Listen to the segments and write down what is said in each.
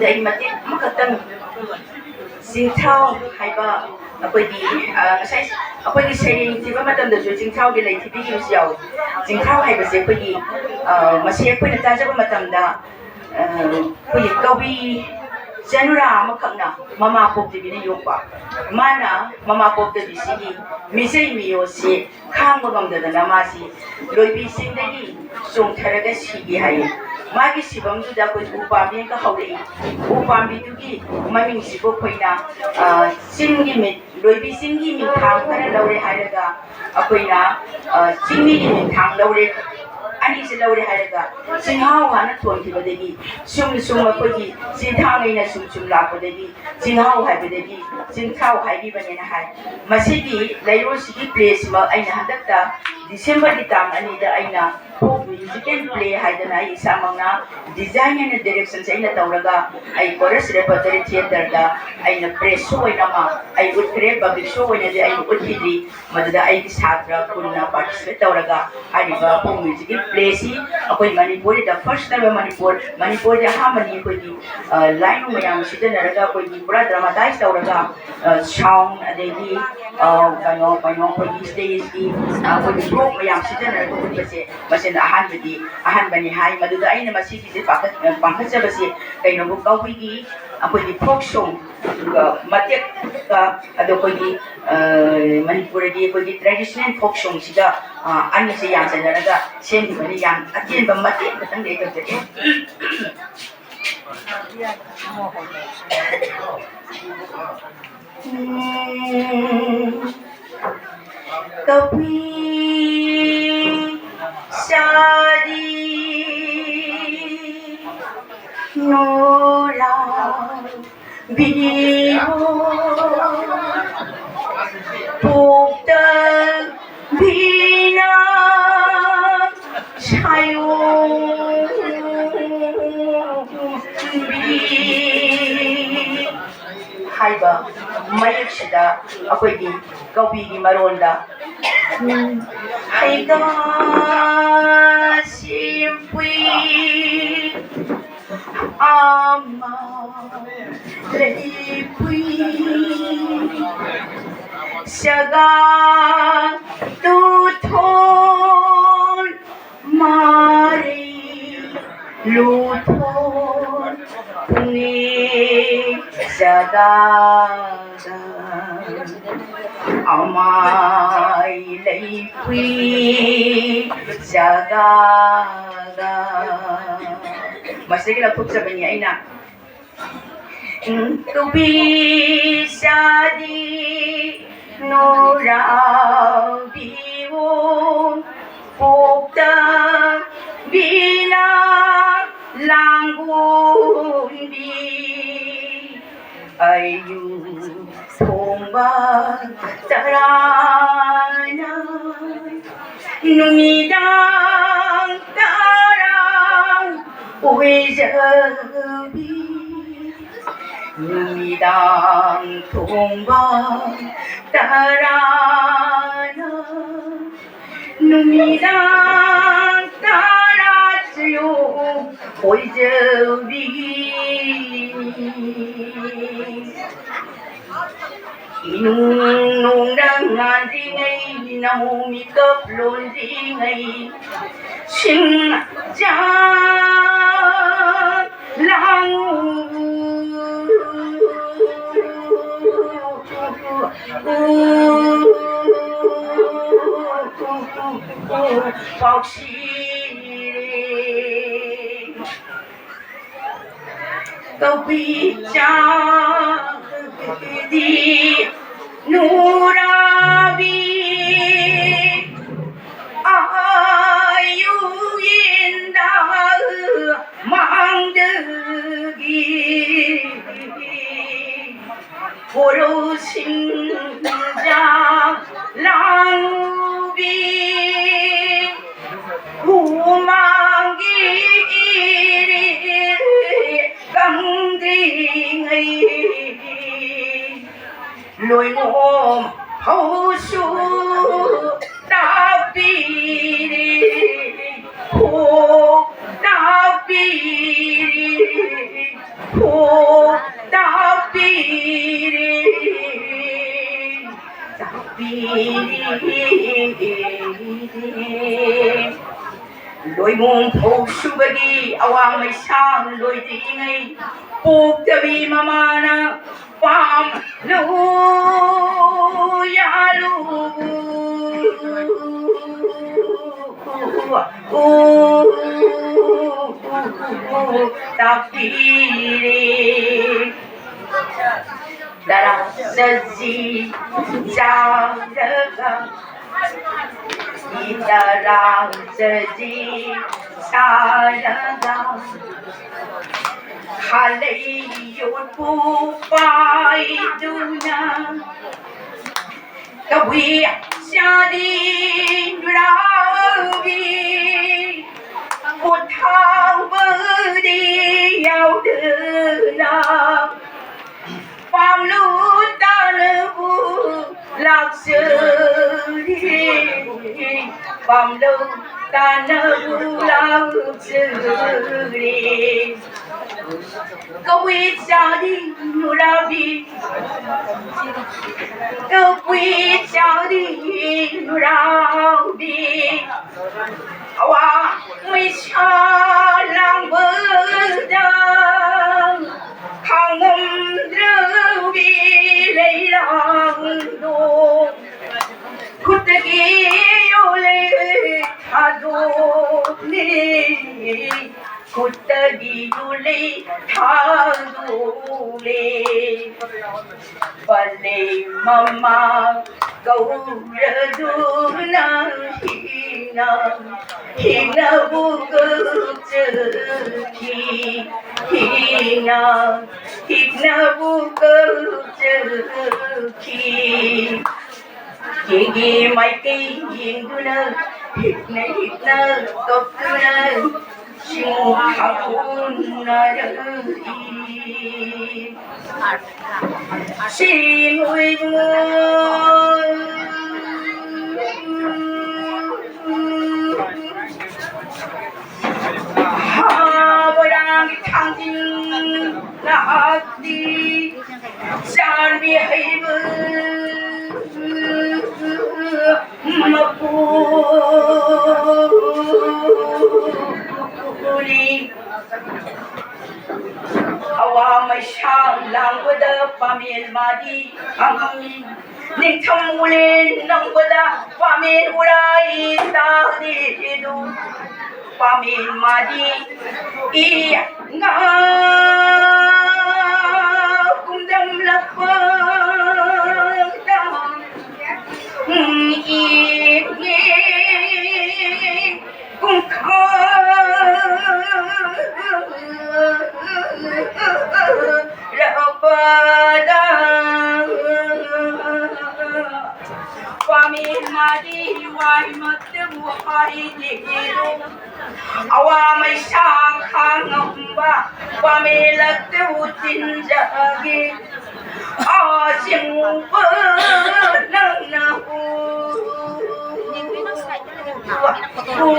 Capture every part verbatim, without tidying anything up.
ꯑꯩ ꯃꯇꯦꯛ ꯑꯃꯈꯛꯇꯪ, ꯆꯤꯡꯊ꯭ꯔꯥꯎ ꯍꯥꯏꯕ ꯑꯩꯈꯣꯏꯒꯤ, ꯑ, ꯉꯁꯥꯏ ꯑꯩꯈꯣꯏꯒꯤ ꯁꯩꯔꯦꯡ ꯊꯤꯕ ꯃꯇꯝꯗꯁꯨ ꯆꯤꯡꯊ꯭ꯔꯥꯎꯒꯤ ꯂꯩ ꯊꯤꯕꯤꯈꯤꯕꯁꯨ ꯌꯥꯎꯏ꯫ ꯆꯤꯡꯊ꯭ꯔꯥꯎ ꯍꯥꯏꯕꯁꯦ ꯑꯩꯈꯣꯏꯒꯤ, ꯑ, ꯃꯁꯤ ꯑꯩꯈꯣꯏꯅ ꯇꯥꯖꯕ ꯃꯇꯝꯗ, ꯑ, ꯑꯩꯈꯣꯏꯒꯤ ꯀꯕꯤ ꯆꯅꯨꯔꯥ ꯑꯃꯈꯛꯅ ꯃꯃꯥ ꯄꯣꯛꯇꯕꯤꯅ ꯌꯣꯛꯄ꯫ ꯃꯥꯅ ꯃꯃꯥ ꯄꯣꯛꯇꯕꯤꯁꯤꯒꯤ ꯃꯤꯆꯩ ꯃꯤꯌꯣꯠꯁꯤ ꯈꯥꯡꯕ ꯉꯝꯗꯗꯅ ꯃꯥꯁꯤ ꯂꯣꯏꯕꯤ ꯆꯤꯡꯗꯒꯤ ꯆꯣꯡꯊꯔꯒ ꯁꯤꯒꯦ ꯍꯥꯏꯌꯦ꯫ ꯃꯥꯒꯤ ꯁꯤꯐꯝꯗꯨꯗ ꯑꯩꯈꯣꯏ ꯎ ꯄꯥꯝꯕꯤ ꯑꯃꯒ ꯍꯧꯔꯛꯏ꯫ ꯎ ꯄꯥꯝꯕꯤꯗꯨꯒꯤ ꯃꯃꯤꯡꯁꯤꯕꯨ ꯑꯩꯈꯣꯏꯅ, ꯑ, ꯆꯤꯡꯒꯤ ꯃꯤ-, ꯂꯣꯏꯕꯤ ꯆꯤꯡꯒꯤ ꯃꯤꯡꯊꯥꯡ ꯈꯔ ꯂꯧꯔꯦ ꯍꯥꯏꯔꯒ ꯑꯩꯈꯣꯏꯅ, ꯑ, ꯆꯤꯡꯃꯤꯒꯤ ꯃꯤꯡꯊꯥꯡ ꯂꯧꯔꯦ꯫ ꯑꯅꯤꯁꯦ ꯂꯧꯔꯦ ꯍꯥꯏꯔꯒ ꯆꯤꯡꯍꯥꯎ ꯍꯥꯏꯅ ꯊꯣꯟꯈꯤꯕꯗꯒꯤ ꯁꯨꯝ ꯁꯨꯝ ꯑꯩꯈꯣꯏꯒꯤ ꯆꯤꯟꯊꯥꯡ ꯑꯣꯏꯅ ꯁꯨꯝ ꯁꯨꯝ ꯂꯥꯛꯄꯗꯒꯤ ꯆꯤꯡꯍꯥꯎ ꯍꯥꯏꯕꯗꯒꯤ ꯆꯤꯡꯊ꯭ꯔꯥꯎ ꯍꯥꯏꯈꯤꯕꯅꯦꯅ ꯍꯥꯏ꯫ ꯃꯁꯤꯒꯤ ꯂꯩꯔꯣꯜꯁꯤꯒꯤ ꯄ꯭ꯂꯦꯁꯤꯃꯛ ꯑꯩꯅ ꯍꯟꯗꯛꯇ ꯗꯤꯁꯦꯝꯕꯔꯒꯤ ꯇꯥꯡ ꯑꯅꯤꯗ ꯑꯩꯅ ꯐꯣꯛ ꯃ꯭ꯌꯨꯖꯤꯀꯦꯜ ꯄ꯭ꯂꯦ ꯍꯥꯏꯗꯅ ꯑꯩ ꯏꯁꯥꯃꯛꯅ ꯗꯤꯖꯥꯏꯟ ꯑꯦꯟ ꯗꯥꯏꯔꯦꯛꯁꯟꯁꯦ ꯑꯩꯅ ꯇꯧꯔꯒ ꯑꯩ ꯀꯣꯔꯁ ꯔꯦꯄꯔꯇꯣꯔꯤ ꯊꯤꯌꯦꯇꯔꯗ ꯑꯩꯅ ꯄ꯭ꯔꯦꯁ ꯁꯣ ꯑꯣꯏꯅ ꯑꯃ ꯑꯩ ꯎꯠꯈ꯭ꯔꯦ꯫ ꯄꯕ꯭ꯂꯤꯛ ꯁꯣ ꯑꯣꯏꯅꯗꯤ ꯑꯩ ꯎꯠꯈꯤꯗ꯭ꯔꯤ꯫ ꯃꯗꯨꯗ ꯑꯩꯒꯤ ꯁꯥꯇ꯭ꯔ ꯀꯨꯟꯅ ꯄꯥꯔꯇꯤꯁꯤꯄꯦꯠ ꯇꯧꯔꯒ ꯍꯥꯏꯔꯤꯕ ꯐꯣꯛ ꯃ꯭ꯌꯨꯖꯤꯛꯀꯤ ꯄ꯭ꯂꯦꯁꯤ ꯑꯩꯈꯣꯏ ꯃꯅꯤꯄꯨꯔꯗ ꯐꯥꯔꯁ ꯇꯥꯏꯝ ꯃꯅꯤꯄꯨꯔ, ꯃꯅꯤꯄꯨꯔꯗ ꯑꯍꯥꯟꯕꯅꯤ꯫ ꯑꯩꯈꯣꯏꯒꯤ, ꯑ, ꯂꯥꯏꯅꯨꯡ ꯃꯌꯥꯝ ꯁꯤꯖꯤꯟꯅꯔꯒ ꯑꯩꯈꯣꯏꯒꯤ ꯄꯨꯔꯥ ꯗ꯭ꯔꯃꯥꯇꯥꯏꯁ ꯇꯧꯔꯒ, ꯑ, ꯁꯥꯎꯟ ꯑꯗꯒꯤ, ꯑ, ꯀꯩꯅꯣ, ꯀꯩꯅꯣ ꯑꯩꯈꯣꯏꯒꯤ ꯁ꯭ꯇꯦꯖꯀꯤ, ꯑ, ꯑꯩꯈꯣꯏꯒꯤ ꯄ꯭ꯔꯣꯞ ꯃꯌꯥꯝ ꯁꯤꯖꯤꯟꯅꯔꯒ ꯎꯠꯄꯁꯦ ꯃꯁꯤꯅ ꯑꯍꯥꯟꯕꯗꯤ, ꯑꯍꯥꯟꯕꯅꯤ ꯍꯥꯏ꯫ ꯃꯗꯨꯗ ꯑꯩꯅ ꯃꯁꯤꯒꯤꯁꯦ ꯄꯥꯡꯈꯠ-, ꯄꯥꯡꯈꯠꯆꯕꯁꯦ ꯀꯩꯅꯣꯕꯨ ꯀꯕꯨꯏꯒꯤ ꯑꯩꯈꯣꯏꯒꯤ ꯐꯣꯛ ꯁꯣꯡ ꯃꯇꯦꯛꯀ, ꯑꯗꯣ ꯑꯩꯈꯣꯏꯒꯤ, ꯑ, ꯃꯅꯤꯄꯨꯔꯒꯤ ꯑꯩꯈꯣꯏꯒꯤ ꯇ꯭ꯔꯦꯗꯤꯁꯅꯦꯜ ꯐꯣꯛ ꯁꯣꯡꯁꯤꯒ, ꯑ, ꯑꯅꯤꯁꯦ ꯌꯥꯟꯁꯤꯟꯅꯔꯒ ꯁꯦꯝꯈꯤꯕꯅꯤ꯫ ꯌꯥꯝ ꯑꯇꯦꯟꯕ ꯃꯇꯦꯛ ꯈꯛꯇꯪꯗꯤ ꯑꯩ ꯇꯧꯖꯒꯦ꯫ ꯎꯝ, ꯀꯕꯨꯏ ꯆꯥꯔꯤ ꯅꯣꯔꯥ ꯕꯤꯍꯣ ꯄꯣꯛꯇ ꯕꯤꯅꯥ ꯁꯥꯌꯣꯝꯕꯤ ꯍꯥꯏꯕ ꯃꯌꯦꯛꯁꯤꯗ ꯑꯩꯈꯣꯏꯒꯤ ꯀꯕꯨꯏꯒꯤ ꯃꯔꯣꯟꯗ ꯍꯩꯒꯥ ꯁꯤꯝꯄꯨꯏ ꯑꯃ ꯂꯩꯄꯨꯏ ꯁꯒꯥ ꯇꯨꯊꯣꯟ ꯃꯥꯔꯤ ꯂꯨꯊꯣꯟ ꯄꯨꯅꯦ ꯁꯒꯥꯗ ꯑꯃꯥꯏ ꯂꯩꯄꯨꯏ ꯁꯒꯥꯗ꯫ ꯃꯁꯤꯗꯒꯤ ꯂꯧꯊꯣꯛꯆꯕꯅꯤ ꯑꯩꯅ꯫ ꯇꯨꯕꯤ ꯆꯥꯗꯤ ꯅꯨꯔꯥꯕꯤꯋꯣ ꯄꯣꯛꯇꯕꯤꯅ ꯂꯥꯡꯒꯣꯟꯕꯤ ꯑꯌꯨꯛ ꯊꯣꯡꯕ ꯇꯔꯥꯅ ꯅꯨꯃꯤꯗꯥꯡ ꯇꯔꯥ ꯑꯣꯏꯖꯕꯤ ꯅꯨꯃꯤꯗꯥꯡ ꯊꯣꯡꯕ ꯇꯔꯥꯅ ꯅꯨꯃꯤꯗꯥꯡ ꯇꯔꯥꯁꯨ ꯑꯣꯏꯖꯕꯤ ꯏꯅꯨꯡ ꯅꯨꯡꯗ ꯉꯥꯟꯗ꯭ꯔꯤꯉꯩ ꯅꯧ ꯃꯤꯀꯞ ꯂꯣꯟꯗ꯭ꯔꯤꯉꯩ ꯁꯤꯡ ꯆꯥ ꯂꯥꯡꯉꯨ ꯄꯥꯎꯁꯤꯔꯦ꯫ ꯀꯧꯕꯤ ꯆꯥꯛꯇꯤ ꯅꯨꯔꯥꯕꯤ ꯑꯌꯨꯛ ꯌꯦꯟꯗ ꯃꯥꯡꯗꯒꯤ ꯀꯣꯔꯧꯁꯤꯡꯗ ꯂꯥꯡꯕꯤ ꯍꯨꯃꯥꯡꯒꯤ ꯏꯔꯤꯜ ꯀꯪꯗ꯭ꯔꯤꯉꯩ ꯂꯣꯏꯉꯣꯝ ꯐꯧꯁꯨ ꯇꯥꯛꯄꯤꯔꯤ ꯈꯣꯛ ꯇꯥꯛꯄꯤꯔꯤ ꯃꯣꯏꯕꯨꯡ ꯐꯧ ꯁꯨꯕꯒꯤ ꯑꯋꯥꯡ ꯃꯩꯁꯥꯡ ꯂꯣꯏꯗ꯭ꯔꯤꯉꯩ ꯄꯣꯛꯇꯕꯤ ꯃꯃꯥꯅ ꯄꯥꯝꯂꯨ ꯌꯥꯂꯨ ꯎ ꯇꯥꯛꯄꯤꯔꯦ꯫ ꯇꯔꯥ ꯆꯖꯤ ꯆꯥꯔꯒ ꯏꯇꯔꯥ ꯆꯖꯤ ꯁꯥꯔꯒ ꯈꯥꯂꯩ ꯌꯣꯠꯄꯨ ꯄꯥꯏꯗꯨꯅ ꯀꯕꯨꯏ ꯆꯥꯗꯤ ꯅꯨꯔꯥꯕꯤ ꯄꯣꯊꯥꯕꯗꯤ ꯌꯥꯎꯗꯅ ꯄꯥꯝꯂꯨ ꯇꯥꯅꯕꯨ ꯂꯥꯛꯆꯔꯤ꯫ ꯄꯥꯝꯂꯨ ꯇꯥꯅꯕꯨ ꯂꯥꯛꯆꯔꯤ꯫ ꯀꯕꯨꯏ ꯆꯥꯗꯤ ꯅꯨꯔꯥꯕꯤ ꯀꯕꯨꯏ ꯆꯥꯗꯤ ꯅꯨꯔꯥꯕꯤ ꯑꯋꯥ ꯃꯩꯁꯥ ꯂꯥꯡꯕꯗ ꯈꯥꯡꯉꯝꯗ꯭ꯔꯕꯤ ꯂꯩꯔꯥꯡꯗꯣ ꯈꯨꯠꯇꯒꯤ ꯌꯣꯜꯂꯦ ꯊꯥꯗꯣꯛꯂꯦ꯫ ꯈꯨꯠꯇꯒꯤ ꯌꯣꯜꯂꯦ ꯊꯥꯗꯣꯛꯂꯦ꯫ ꯄꯜꯂꯦ ꯃꯃꯥ ꯀꯧꯔꯗꯨꯅ ꯍꯤꯅ ꯍꯤꯅꯕꯨ ꯀꯧꯆꯈꯤ꯫ ꯍꯤꯅ ꯍꯤꯅꯕꯨ ꯀꯧꯆꯈꯤ꯫ ꯆꯦꯒꯤ ꯃꯥꯏꯀꯩ ꯌꯦꯡꯗꯨꯅ ꯍꯤꯛꯅ ꯍꯤꯛꯅ ꯀꯞꯇꯨꯅ ꯁꯤꯡ ꯍꯥꯞꯄꯨꯅꯔꯛꯏ꯫ ꯁꯤꯡ ꯑꯣꯏꯕ ꯕꯣꯔꯥꯒꯤ ꯊꯥꯡꯖꯤꯡ ꯂꯥꯛꯇꯤ ꯆꯥꯟꯕꯤ ꯍꯩꯕ ꯃꯄꯨ ꯎꯔꯤ꯫ ꯍꯋꯥ ꯃꯩꯁꯥ ꯂꯥꯡꯕꯗ ꯄꯥꯃꯦꯜ ꯃꯥꯗꯤ ꯈꯥꯡꯉꯝꯃꯤ꯫ ꯅꯤꯡꯊꯝ ꯎꯂꯦꯟ ꯅꯧꯕꯗ ꯄꯥꯃꯦꯜ ꯎꯔꯥꯏ ꯇꯥꯔꯤꯗꯨ꯫ ꯄꯥꯃꯦꯜ ꯃꯥꯗꯤ ꯏ ꯉꯥ ꯀꯨꯝꯗꯝꯂꯛꯄꯗ ꯏ ꯄꯥꯃꯦꯜ ꯃꯥꯗꯤ ꯋꯥꯏ ꯃꯛꯇꯕꯨ ꯍꯥꯏꯗꯦ꯫ ꯄꯥꯃꯦꯜ ꯃꯥꯗꯤ ꯋꯥꯏ ꯃꯛꯇꯕꯨ ꯍꯥꯏꯗꯦ꯫ ꯑꯋꯥ ꯃꯩꯁꯥ ꯈꯥꯡꯉꯝꯕ ꯄꯥꯃꯦꯜ ꯂꯛꯇꯕꯨ ꯇꯤꯟꯖꯒꯦ꯫ ꯑꯁꯦꯡꯕ ꯅꯪꯅ ꯎ-, ꯎ-,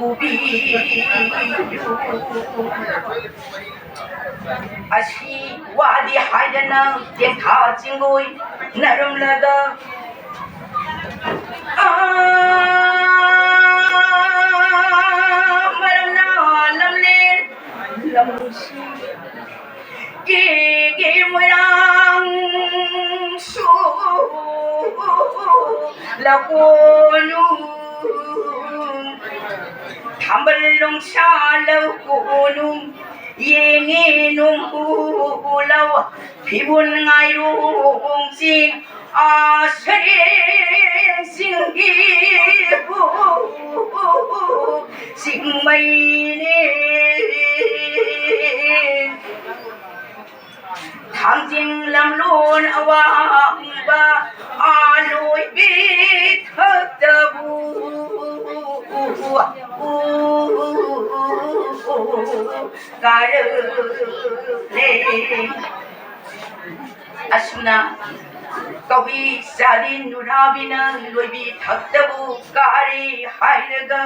ꯎꯕꯤꯌꯨ꯫ ꯑꯁꯤ ꯋꯥꯗꯤ ꯍꯥꯏꯗꯅ ꯇꯦꯟꯊꯥ ꯆꯤꯡꯒꯣꯏ ꯅꯔꯝꯂꯒ, ꯑꯥ, ꯃꯔꯝꯅ ꯂꯝꯂꯦꯟ ꯂꯝꯁꯤ ꯀꯦꯒꯦ ꯃꯣꯏꯔꯥꯡꯁꯨ ꯂꯀꯣꯅꯨ꯫ ꯊꯝꯕꯜ ꯂꯣꯡꯁꯥ ꯂꯧ ꯀꯣꯅꯨ ꯌꯦꯡꯉꯦ ꯅꯣꯡꯄꯨ ꯂꯧ ꯐꯤꯕꯨꯟ ꯉꯥꯏꯔꯣꯡꯁꯤ ꯑꯥ ꯁꯔꯦꯡꯁꯤꯡꯒꯤ ꯆꯤꯡꯃꯩꯅꯦ꯫ ꯊꯥꯡꯖꯤꯡ ꯂꯝꯂꯣꯟ ꯑꯋꯥꯡꯕ ꯑꯥ ꯂꯣꯏꯕꯤ ꯊꯛꯇꯕꯨ ꯀꯥꯔꯛꯂꯦ꯫ ꯑꯁꯨꯝꯅ ꯀꯕꯤ ꯆꯥꯔꯤ ꯅꯨꯔꯥꯕꯤꯅ ꯂꯣꯏꯕꯤ ꯊꯛꯇꯕꯨ ꯀꯥꯔꯤ ꯍꯥꯏꯔꯒ,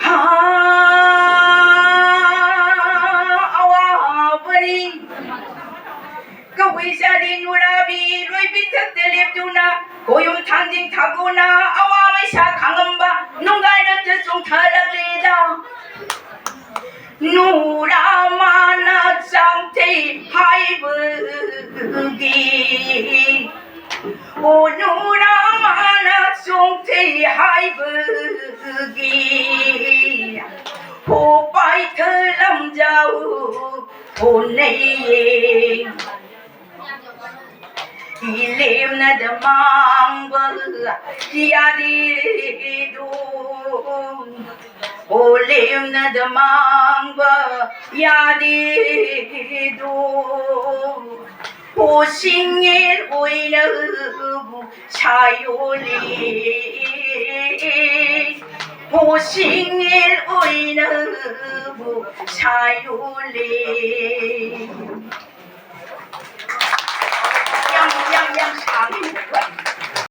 ꯍꯥ, ꯑꯋꯥꯕꯅꯤ꯫ ꯀꯕꯤ ꯆꯥꯔꯤ ꯅꯨꯔꯥꯕꯤ ꯂꯣꯏꯕꯤ ꯊꯛꯇ ꯂꯦꯞꯇꯨꯅ ꯈꯣꯌꯨꯝ ꯊꯥꯡꯖꯤꯡ ꯊꯥꯡꯒꯣ ꯅ ꯑꯋꯥ ꯃꯩꯁꯥ ꯈꯥꯡꯉꯝꯕ ꯅꯨꯡꯒꯥꯏꯔꯛꯇ ꯆꯣꯡꯊꯔꯛꯂꯦꯗ꯫ ꯅꯨꯔꯥ ꯃꯥꯅ ꯆꯥꯡꯊꯩ ꯍꯥꯏꯕꯒꯤ, ꯑꯣ ꯅꯨꯔꯥ ꯃꯥꯅ ꯆꯣꯡꯊꯩ ꯍꯥꯏꯕꯒꯤ, ꯍꯣ ꯄꯥꯏꯊ ꯂꯝꯖꯥꯎ ꯍꯣꯅꯩꯌꯦ꯫ ꯏꯂꯦꯝꯅꯗ ꯃꯥꯡꯕ ꯌꯥꯗꯦꯗꯣ, ꯑꯣ ꯂꯦꯝꯅꯗ ꯃꯥꯡꯕ ꯌꯥꯗꯦꯗꯣ, ꯑꯣ ꯁꯤꯡꯉꯦꯜ ꯑꯣꯏꯅꯕꯨ ꯁꯥꯌꯣꯜꯂꯤ, ꯑꯣ ꯁꯤꯡꯉꯦꯜ ꯑꯣꯏꯅꯕꯨ ꯁꯥꯌꯣꯜꯂꯤ꯫